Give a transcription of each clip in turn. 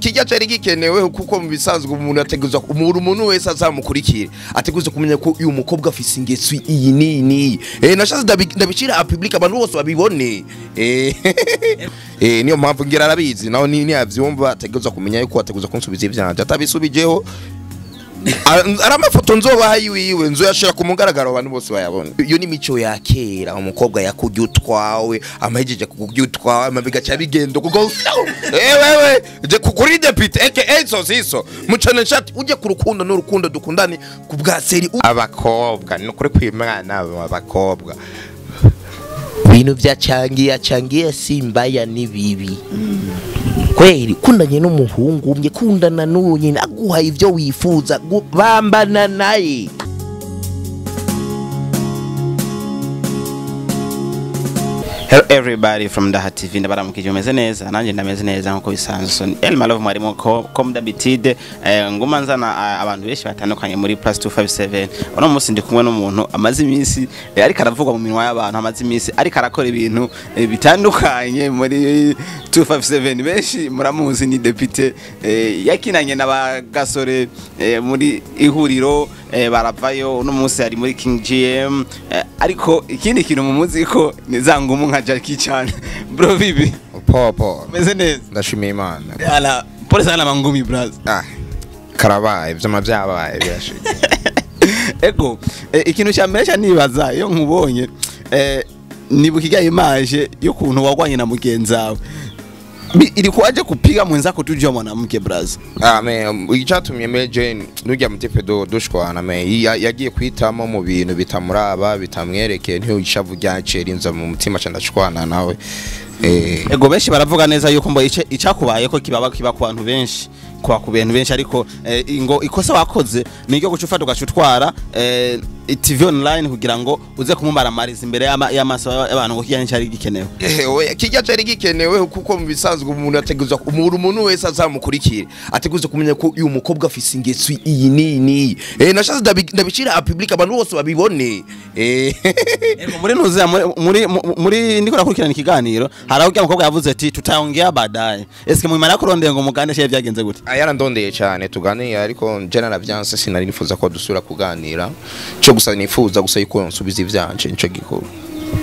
Kijya cari gikenewe kuko mu bisanzwe umuntu ateguza umuntu wese azamukurikira ateguza kumenya ko uyu mukobwa afise ingeso iyi ni ni nashaze ndabicira a public abantu bose babibone. Niyo mpamvu ngira arabizi naho ni yavyumva ateguza kumenya yuko ateguza kunsubiza ivyanje atabisubijeho ari amafoto nzobaha yiwiwe nzoyashira ku mugaragaro abantu bose bayabona. Iyo ni mico ya kera, umukobwa yakujya utwawe amahejeje kukujya utwawe amabiga cya bigendo kuko wewe je kuri deputy aka sosiso mucane chat ujye ku rukundo n'urukundo dukundane ku bwa seri abakobwa no kuri kwimana abakobwa bintu bya changia changia simbaya ni bibi. Kweli kundanye n'umuhungu umye kundana n'uwo nyine aguha ivyo wifuza bambana naye. Hello everybody from Daha TV, ndabaramukije umeze neza nanje ndameze neza nkuko bisanzwe. So Elma Love mwarimo comme d'habitude nguma nzana abantu benshi batandukanye muri plus 257. Uno munsi ndi kumwe n'umuntu amaze iminsi ariko aravugwa mu minwa y'abantu, amaze iminsi ariko arakora ibintu bitandukanye muri 257. Benshi muramuzi ni deputy yakinanye na Gasore muri ihuriro baravayo. Uno munsi ari muri King GM, ariko ikindi kintu mumuzi ko ni zangumu nka Jackie Chan. Bro bibi popo meze neza ndashimira Imana. Ala pole sana mangumi bros. Karabaye vyama byabaye birashika. Ego ikintu cya mbere nibaza iyo nkubonye nibuka image y'ukuntu wagwanye na mugenzi wawe ilikuwaje kupiga mwenzako tujua mwanamke bros? Me icatumye me Jane nujya mutipe do dushwana me yagiye kwitamo mu bintu bitamuraba bitamwerekeye ntiyo ishavu ryacera inza mu mutima ca ndashwana nawe. Ego benshi baravuga neza yuko mbo icakubaye ko kibaba kiba ku bantu benshi kwa ku bantu benshi, ariko ngo ikosa wakoze ni ryo guca ufata ugacutwara TV online kugira ngo uze kumumaramariza imbere y'amaso y'abantu ngo kijya cyari gikenewe. Kijya cyari gikenewe kuko mu bisanzwe umuntu ateguza umuntu wese azamukurikira ateguza kumenya ko uyu mukobwa afise ingeso iyi ni ni. Nashaze ndabicira a public abantu bose babibone. Ego muri ntuze muri ndiko nakurikirana ikiganiro hari aho mukobwa yavuze ati tutaongea baadaye. Eske mumara kurondeye ngo mugande she byagenze gute? Yarandondeye cyane tuganira, ariko je naravyanse sinari nifuza ko dusura kuganira. Cyo gusa nifuza gusa yuko nsubiza ivyanje nico gikuru.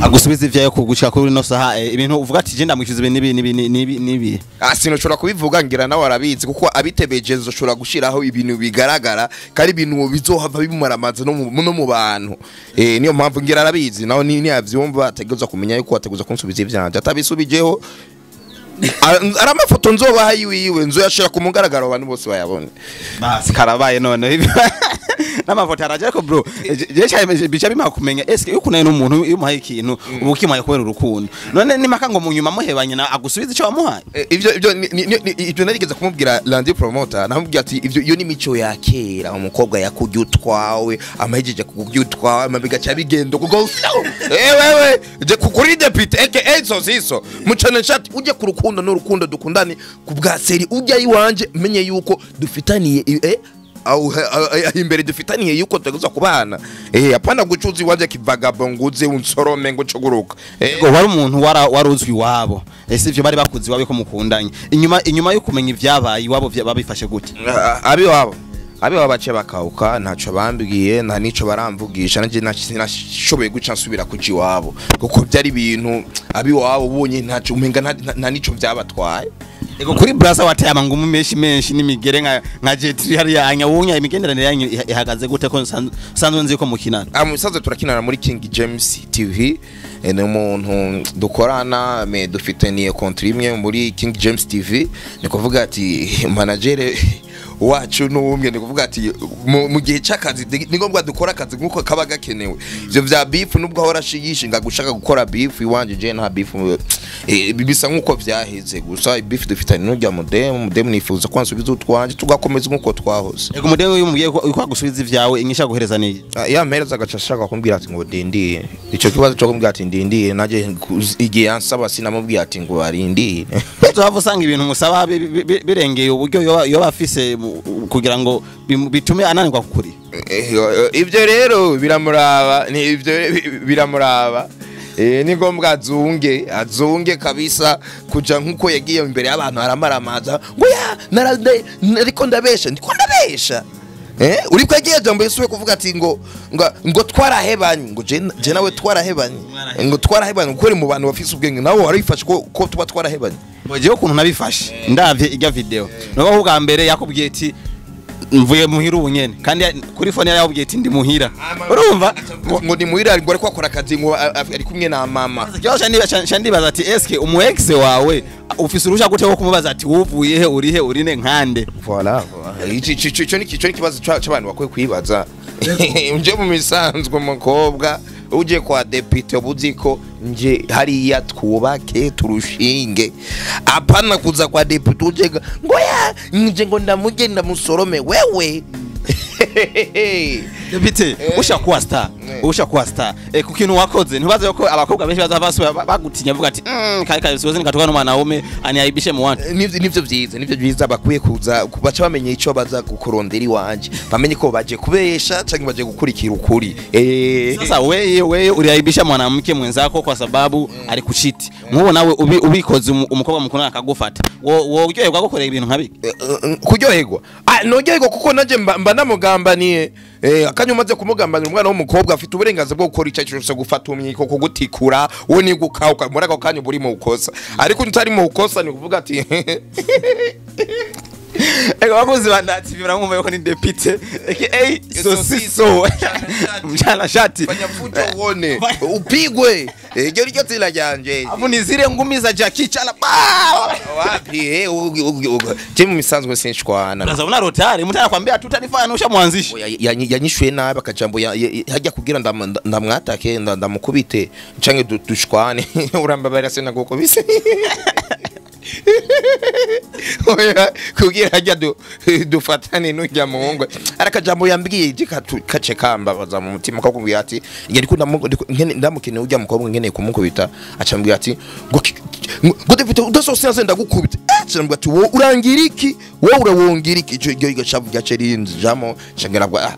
Agusubiza ivyayo kugushika kuri no saha ibintu uvuga ati je ndamwishyuza ibi nibi nibi nibi. Sinoshobora kubivuga ngira nawe arabizi kuko abitebeje nzoshobora gushiraho ibintu bigaragara kandi ibintu bizohava bimumaramaza no mu bantu. Niyo mpamvu ngira arabizi naho ni yavyumva ateguza kumenya yuko ateguza kunsubiza ivyanje atabisubijeho ari amafoto nzobaha yiwiwe nzoyashira ku mugaragaro abantu bose bayabone. Basi karabaye none n'amafoto araje, ariko bro je bica bimpa kumenya eske yuko naye n'umuntu iyo umuhaye ikintu ubu kimuhaye kubera urukundo none nimaka ngo munyuma muhebanye na agusubiza ico wamuhaye. Ivyo ivyo narigeze kumubwira Landy promoter, namubwira ati ivyo iyo ni mico ya kera, umukobwa yakujya utwawe amahejeje kukujya utwawe amabiga cya bigendo kuko wewe je kuri deputy aka sosiso mucane chat ujye ku rukundo n'urukundo dukundane ku bwa seri ujya iwanje menye yuko dufitaniye au imbere dufitaniye yuko tuguza kubana. Apana gucuza iwanje kivagabonguze unsorome ngo cuguruka. Ego wari umuntu waruzwi iwabo, ese ivyo bari bakuzi iwabo ko mukundanye inyuma yo kumenya ivyabaye iwabo babifashe gute? Abiwabo bace bakauka ntaco bambwiye nta nico baramvugisha nanje nashoboye guca nsubira kuji iwabo kuko byari ibintu abiwabo bonye ntaco umenga nta nico vyabatwaye. Ego kuri brasa wateye amangumu menshi menshi n'imigere nka Jetri hari yanya wunya imigenderanire yanyu ihagaze gute ko sanzwe nzi ko mukinana? Musanzwe turakinana muri King James TV, ni umuntu dukorana me dufitaniye contrat imwe muri King James TV, ni kuvuga ati manager wacu n'umwe, ni kuvuga ati mu gihe cy'akazi ni ngombwa dukora akazi nkuko kaba gakenewe. Ivyo vya beef nubwo ahora ashigishinga gushaka gukora beef iwanje je nta beef bisa nkuko vyaheze, gusa beef dufitanye n'urya mudemu nifuza ko ansubiza utwanje tugakomeza nkuko twahoze. Ego mudemu yumubwiye ko agusubiza ivyawe inyisha guhereza niyi? Ya mpereza agaca ashaka kumbwira ati ngo dindiye. Ico kibazo cyo kumbwira ati ndindiye naje igihe yansaba sinamubwiye ati ngo arindire. Tuhava usanga ibintu musaba birengeye uburyo yoba afise kugira ngo bitume ananirwa kukuri. Ivyo rero biramuraba, ni ivyo biramuraba. Ni ngombwa azunge, azunge kabisa kuja nkuko yagiye imbere y'abantu aramaramaza ngo ya narade ariko ndabesha, ndiko ndabesha. Uri kwagiye jambo Yesu kuvuga ati ngo twarahebanye, ngo je nawe twarahebanye, ngo twarahebanye kuko mu bantu bafise ubwenge nawe warifashe ko tuba twarahebanye. Jewe ukuntu nabifashe ndavye irya video nuko bwa mbere yakubwiye ati mvuye muhira ubu nyene, kandi kuri phone yakubwiye ati ndi muhira, urumva ngo ni muhira ngo ariko akora akazi ngo ari kumwe na mama. Ikibazo ndibaza ati eske umu ex wawe ufise uruhushya gute wo kumubaza ati wuvuye he, uri he, uri ne nkande? Voilà, ico ni kibazo c'abantu bakwiye kwibaza. Nje mu misanzwe umukobwa uje kwa député ubuziko nje hariya twubake turushinge, apana kuza kwa député uje ngo ya nje ngo ndamuje ndamusorome wewe. Député ushakuwa star, ushakuwa star ku kintu wakoze ntibaze ko abakobwa benshi bazava bagutinya bavuga ati kare kare siwezi nikatoka no mwanaume aniaibishe mu wantu. Nivyo vyiza, nivyo vyiza bakwiye kuza baca bamenye ico baza gukurondera iwanje, bamenye ko baje kubesha canke baje gukurikira ukuri. Sasa wewe uliaibisha mwanamke mwenzako kwa sababu alikuchiti. Mubo nawe ubikoze umukobwa mukundana akagufata, wo uryoherwa gukorera ibintu nkabi? Kuryoherwa noryoherwa kuko nanje mba namugambaniye. Akanya umaze kumugambanira umwana w'umukobwa afite uburenganzira bwo gukora icyo cyose, gufata umwiko, kugutikura, wowe ni gukauka muri ako kanya uri mu ukosa, ariko utari mu ukosa ni kuvuga ati ego bakuzi ba TV baramwumva yuko ni député aka Sosiso mchana shati fanya fujo uone upigwe iryo ryo tila ryanje afu ni zile ngumi za Jackie Chan wapi. Je mu misanzwe sinshwana sasa una rotari mtu anakuambia tutanifanya ushamwanzisha yanyishuye nabi akajambo hajya kugira ndamwatake ndamukubite canke dushwane urambabarira se nagukubise. Oya kugira hajya dufatane n'ujya muhungu arakajambo yambwiye kace kambabaza mu mutima ko kumbwira ati ariko ndamukeneye ujya mukobwa nkeneye kumukubita, acambwira ati ngo député udasose ndagukubita. Acambwira ati wowe urangira iki, wowe urawongira iki, ico iryo gacavu gacerinjamo cangera bwa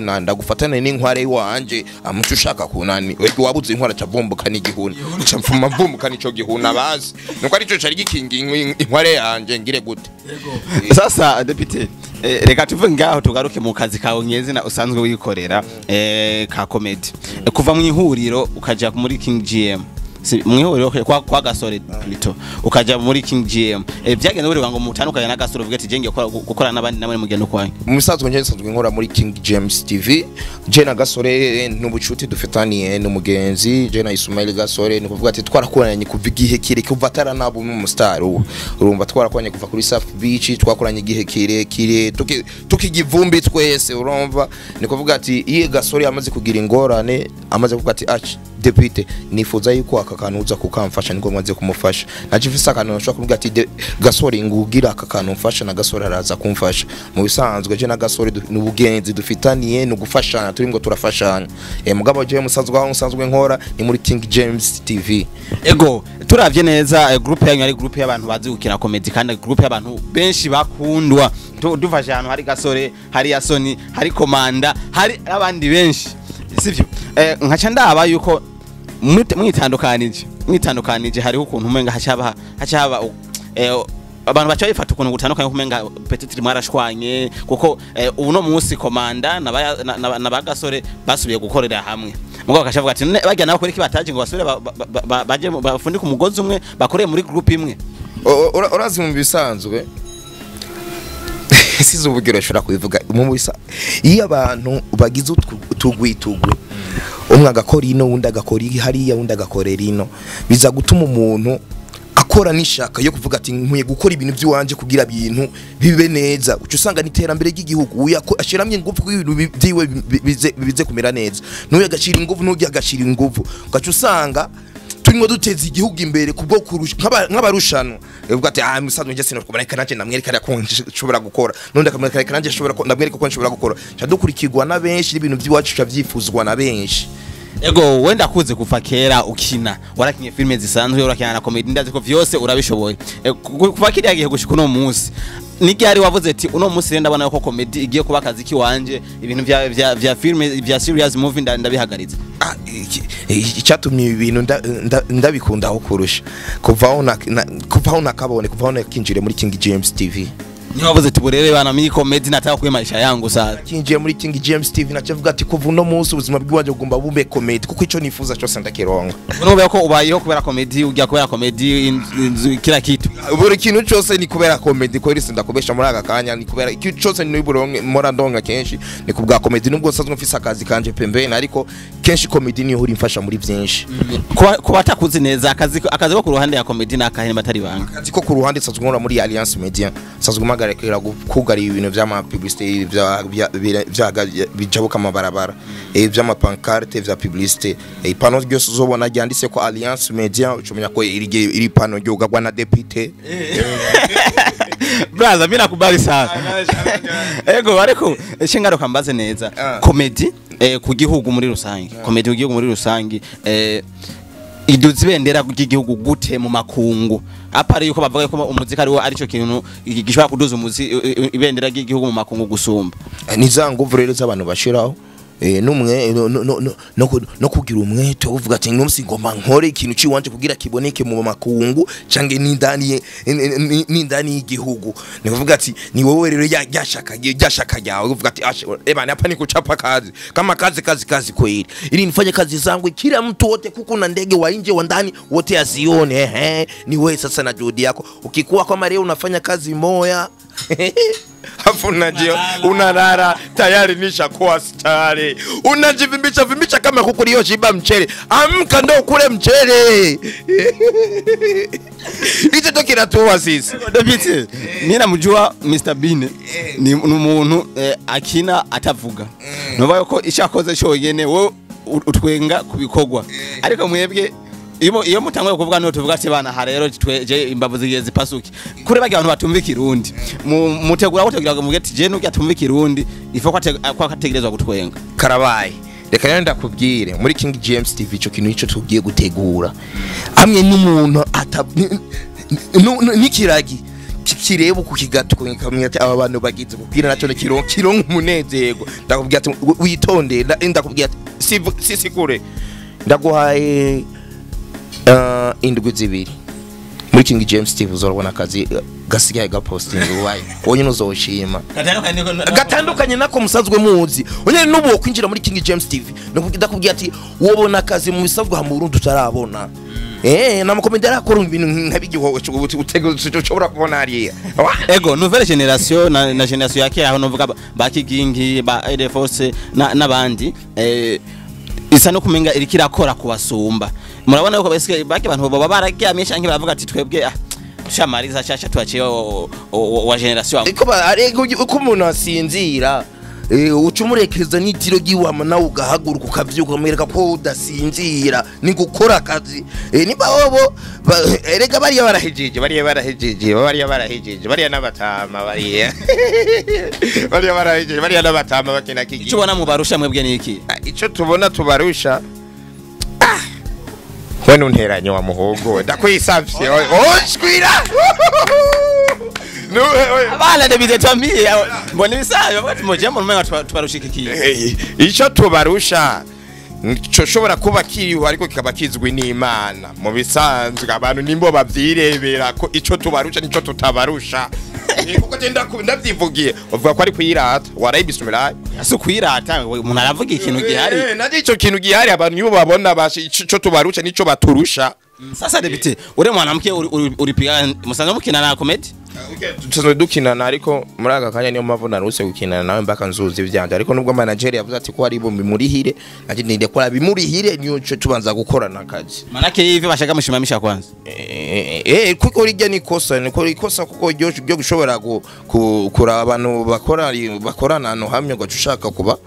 na ndagufatane n'inkware wanje amuco ushaka kunani wewe wabuze inkware cavumbuka n'igihuna camfuma mvumbuka nico gihuna bazi nuko arico cari gikingi inkware yanje ngire gute. Sasa député reka tuve ngaho tugaruke mu kazi kawe nyezina usanzwe wikorera ka comedy. Kuva mu ihuriro ukaja muri King GM, mu ihuriro kwa Gasore plutôt ukaja muri King GM, byagenze buri ngo mutandukanye na Gasore uvuge ati je ngiye gukora n'abandi namwe mugendo kwanyu? Mu misanzwe nje nsanzwe nkora muri King James TV, je na Gasore n'ubucuti dufitaniye n'umugenzi, je na Ismail Gasore ni kuvuga ati twarakoranye kuva igihe kire kuva ataranaba umustar, urumva twarakoranye kuva kuri Safi Beach, twakoranye igihe kire kire tukigivumbi twese, urumva ni kuvuga ati iye Gasore amaze kugira ingorane amaze kuvuga ati ach député nifuza yuko aka kantu uza kukamfasha, niko maze kumufasha naje mfise akantu nashobora kumubwira ati Gasore ngugira aka kantu mfasha, na Gasore araza kumfasha. Mu bisanzwe je na Gasore n'ubugenzi dufitaniye no gufashana, turi ngo turafashana. Mugabo je musanzwe aho musanzwe nkora ni muri King James TV. Ego turavye neza groupe yanyu ari groupe y'abantu bazi gukina comedy, kandi groupe y'abantu benshi bakundwa. Dufashe ahantu hari Gasore, hari Yasoni, hari Komanda, hari abandi benshi, sivyo? Nkaca ndaba yuko mwitandukanije hariho ukuntu umenga hacaba abantu baca bifata ukuntu gutandukanye, kumenga peut-être mwarashwanye, kuko uno munsi Komanda na Bagasore basubiye gukorera hamwe, mugabo akashavuga ati bajya nabo kuri kibataje ngo basubire baje bafundike umugozi umwe bakoreye muri group imwe. Urazi mu bisanzwe sizo ubugero ashobora kubivuga mu bisa iyo abantu bagize utugwi umwe agakora ino undi agakora hariya undi agakorera ino, biza gutuma umuntu akora nishaka yo kuvuga ati nkwiye gukora ibintu by'iwanje kugira ibintu bibe neza. Uca usanga n'iterambere ry'igihugu ashiramye ingufu ibintu byiwe bize kumera neza, n'uyu agashira ingufu n'uyu agashira ingufu, ugaca usanga turimo duteza igihugu imbere kubwo kurusha nk'abarushanwa. Uvuga ati musanzwe nje sinakubona reka nanje ndamwereka ko nshobora gukora, nundi akamwereka reka nanje nshobora ndamwereka ko nshobora gukora, ca dukurikirwa na benshi n'ibintu by'iwacu ca vyifuzwa na benshi. Ego wenda kuze kuva kera ukina, warakinye filme zisanzwe, urakina na comedy, ndazi ko vyose urabishoboye. Kuva kiriya gihe gushika uno munsi, n'iryari wavuze ati uno munsi rero ndabona ko comedy igiye kuba akazi kiwanje, ibintu vya filme vya serious movie ndabihagaritse? Ah, icyatumye ibi bintu ndabikundaho kurusha kuvaho nakabone, kuvaho nakinjire muri King James TV. Niho wavuze ati burere bana, mimi comedy nataka kuye maisha yangu sasa. Kinjiye muri King James TV nacavuga ati kuva uno munsi ubuzima bw'iwanje bugomba bube comedy, kuko ico nifuza cyose ndakironka. Urumva ko ubayeho kubera comedy, ujya kubera comedy, inzu, kila kitu. Buri kintu cyose ni kubera comedy, ko risi ndakubesha muri aka kanya ni kubera ikintu cyose ni buronke mpora ndonka kenshi ni kubwa comedy, nubwo nsanzwe mfise akazi kanje pembeni, ariko kenshi comedy niyo ihora imfasha muri byinshi. Kuba atakuzi neza, akazi ko ku ruhande ya comedy ni akahe batari banga? Akazi ko ku ruhande nsanzwe nkora muri Alliance Media, nsanzwe mpagarikira kugara ibintu vy'ama publicité bijabuka amabarabara, vy'ama pancarte vya publicité. Ipano ryose uzobona ryanditse ko Alliance Media, ucumenya ko iri pano ryugagwa na député. Brother, mimi nakubali sana. Ego ariko shingaruka mbaze neza. Comedy ku gihugu muri rusange, comedy ku gihugu muri rusange iduza ibendera ry'igihugu gute mu makungu? Apari yuko bavuga ko umuziki ari wo arico kintu gishobora kuduza ibendera ry'igihugu mu makungu gusumba. Ni za nguvu rero z'abantu bashiraho numwe no kugira umwete uvuga ati nkumsi ngomba nkore ikintu ciwanje kugira kiboneke mu makungu cange n'indani y'igihugu. Ni kuvuga ati ni wowe rero ryashaka ryawe uvuga ati bana hapa ni kuchapa kazi kama kazi kazi kazi kweli, ili nifanye kazi zangu kila mtu wote, kuku na ndege wa nje wa ndani wote azione. Ni wewe sasa na juhudi yako. Ukikuwa kama leo unafanya kazi moya afu unalala tayari nishakuwa stari, unajivimbisha vimbisha kama kuku iliyoshiba mchele. Amka ndo kule mchele. Hicho ndo kinatuua sisi. David, mimi namjua Mr Bean ni umuntu akina atavuga. Nubaye ko ishakoze cyonyene wo utwenga kubikogwa. Ariko mwebwe iyo mutanguye kuvuga no tuvuga ati bana ha rero je imbavu zigiye zipasuke. Kure bagiye abantu batumva ikirundi. Mutegura gutegura ngo mugeti je n'urya tumva ikirundi ifo ko akategerezwa gutwenga. Karabaye. Reka rero ndakubwire muri King James TV ico kintu ico tugiye gutegura. Amwe n'umuntu n'ikiragi kireba uku kigato nkamenya ati aba bantu bagize kubwira naco kironka umunezero. Ndakubwira ati witonde, ndakubwira ati si sikure. Ndaguhaye indwi zibiri muri King James TV uzorabona akazi gasigaye gaposting ubaye wonyine uzoshima gatandukanye nako musanzwe muzi. Onyene nubo kwinjira muri King James TV ndakubwira ati wobona akazi mu bisabwa mu Burundi utarabona. Na mukomendera akora ibintu nkabigihowe ushobora kubona hariya. Ego nouvelle génération na génération yake aho novuga ba Kigingi ba Air Force n'abandi isa no kumenga iriko irakora kubasumba. Murabona yuko basigaye bake abantu baba bararyamye canke baravuga ati twebwe shamariza shasha tuaciye wa generation. Iko umuntu asinzira ucumurekeza n'itiro giwama nawe ugahaguruka ukavyuka ukamwereka ko udasinzira ni gukora akazi. Niba bobo erega bariya barahejeje bariya barahejeje bariya barahejeje bariya n'abatama bariya bariya barahejeje bariya n'abatama bakina kigi. Ico ubona mubarusha mwebwe ni iki? Ico tubona tubarusha we nunteranye wa muhogo ndakwisavye oshwira. Abana David twambie mbona ibisayo bati moje mu rumenga tubarushikikiye. Ico tubarusha coshobora kuba kiriho ariko kikaba kizwi n'Imana. Mu bisanzwe abantu nimbo bavyirebera ko ico tubarusha nico tutabarusha. Kuko je ndavyivugiye uvuga ko ari kuyirata warayibisumira. Ese kuyirata umuntu aravuga ikintu gihari. Naje ico kintu gihari abantu nibo babona bashi ico tubarusha nico baturusha. Sasa David ure mwanamke uripiga musanzwe mukina na comedy? Tusanzwe dukinana ariko muri aka kanya niyo mpamvu naruse gukinana nawe mbaka nzuzi ivyanje, ariko nubwo manager yavuze ati ko ari bimurihire nanje ninde ko abimurihire niyo cyo tubanza gukorana akazi. Manake hivi bashaka mushimamisha kwanza. Kuko rijya ni kosa niko ikosa kuko ryo gushobora kuraba abantu bakorana hano hamwe ngo ushaka kuba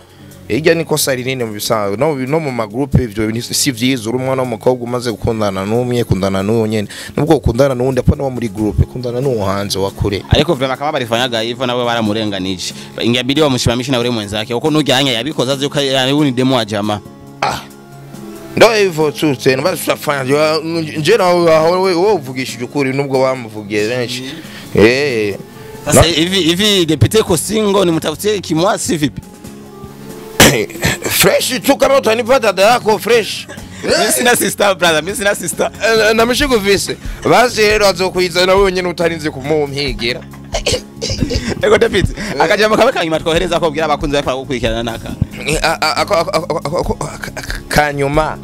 Ijya ni kosa rinini mu bisanzwe no mu magroupe ivyo si vyiza. Uri umwana w'umukobwa umaze gukundana n'umwe kundana n'uwo nyene, nubwo ukundana n'uwundi apana wo muri groupe, kundana n'uwo hanze wa kure. Ariko vrema kama balifanyaga hivyo nawe baramurenganije, ingabidi wamushimamisha na ule mwenzake uko nujyanya yabikoza azi yuko ni demo wa jamaa. Ndo hivyo tu tena basi tutafanya nje na wewe uvugishije ukuri nubwo bamuvugiye benshi. Sasa hivi Depite ko single, nimtafutie kimwasi vipi? Fresh tu, kama utanipa dada yako fresh. Mimi sina sister brother, mimi sina sister. Namishiko vise. Basi rero azokwizana wewe nyene utarinze kumumpigira. Ego Depite, akajambo kabe kanyuma twohereza ko bwira abakunzi bakora gukurikirana naka. Kanyuma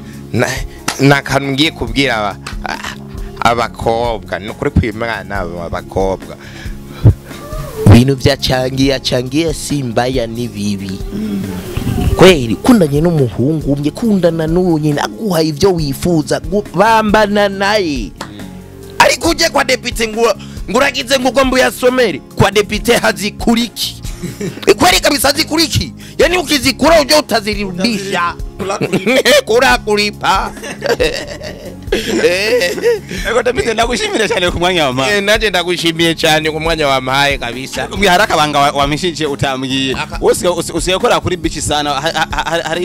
nakantu ngiye kubwira abakobwa, ni ukuri kwimwana abakobwa. Ibintu vya changia changia si mbaya, ni bibi. Kweli kundanye n'umuhungu umye, kundana n'uwo nyine aguha ivyo wifuza, bambana naye. Ariko uje kwa Depite ngo nguragize ngo mbuyasomere, kwa Depite hazikuriki. Kweli kabisa hazikuriki. Yani ukizikura uje utazirudisha. Kura kulipa. Ego Depite, ndagushimire cyane ku mwanya wa ma. Nanje ndagushimiye cyane ku mwanya wa mahaye kabisa. Mbwiye akabanga wamishije utambwiye. Usiye kuri beach sana,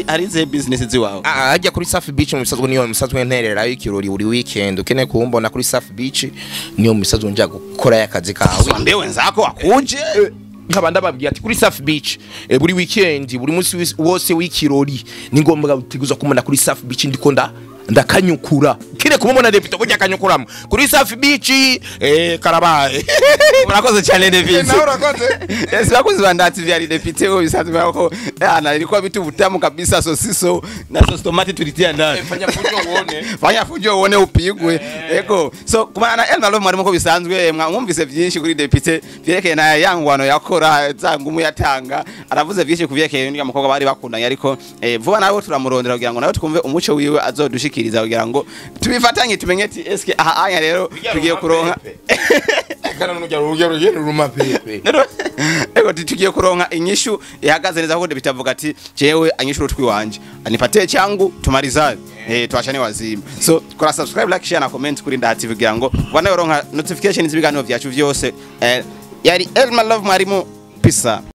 hari ze business ziwawe. Hajya kuri Safi Beach mu bisanzwe niyo musanzwe nterera ikirori buri weekend. Ukeneye kumbona kuri Safi Beach niyo musanzwe nja gukora yakazi kawe. Wambie wenzako akuje. Nkaba ndababwiye ati kuri Safi Beach buri weekend, buri munsi wose w'ikirori ni ngombwa uteguza kumubona kuri Safi Beach, ndiko ndakanyukura. Kire kumubona Depite burya akanyukuramo kuri Safi Beach, karabaye. Urakoze cyane Depite. Nawe urakoze. Yes, bakunzi ba Ndaha TV, ari Depite ko bisanzwe ko ana ilikuwa vitu vitamu kabisa, sosiso na sauce tomate tulitia ndani. Fanya fujo uone. Fanya fujo uone upigwe. Ego. So kumana na Elma Love mwarimu ko bisanzwe mwumvise byinshi kuri Depite vyerekeye na yangwano yakora za ngumu yatanga, aravuze byinshi kuvyerekeye n'uriya mukobwa bari bakundanye, ariko vuba nawe turamurondera kugira ngo nawe twumve umuco wiwe azodushikiriza kugira ngo tubifatanye tumenye ati eske aha anya rero tugiye kuronka kana n'urya ruma pepe. Ego tugiye kuronka inyishu ihagaze neza, kuko bitavuga ati jewe anyishu utwi wanje anipatie changu tumalizane, tuachane wazima. So kora subscribe, like, share na comment kuri Ndaha TV kugira ngo wanayoronka notification z'ibiganiro byacu byose. Yari Elma Love mwarimu, peace.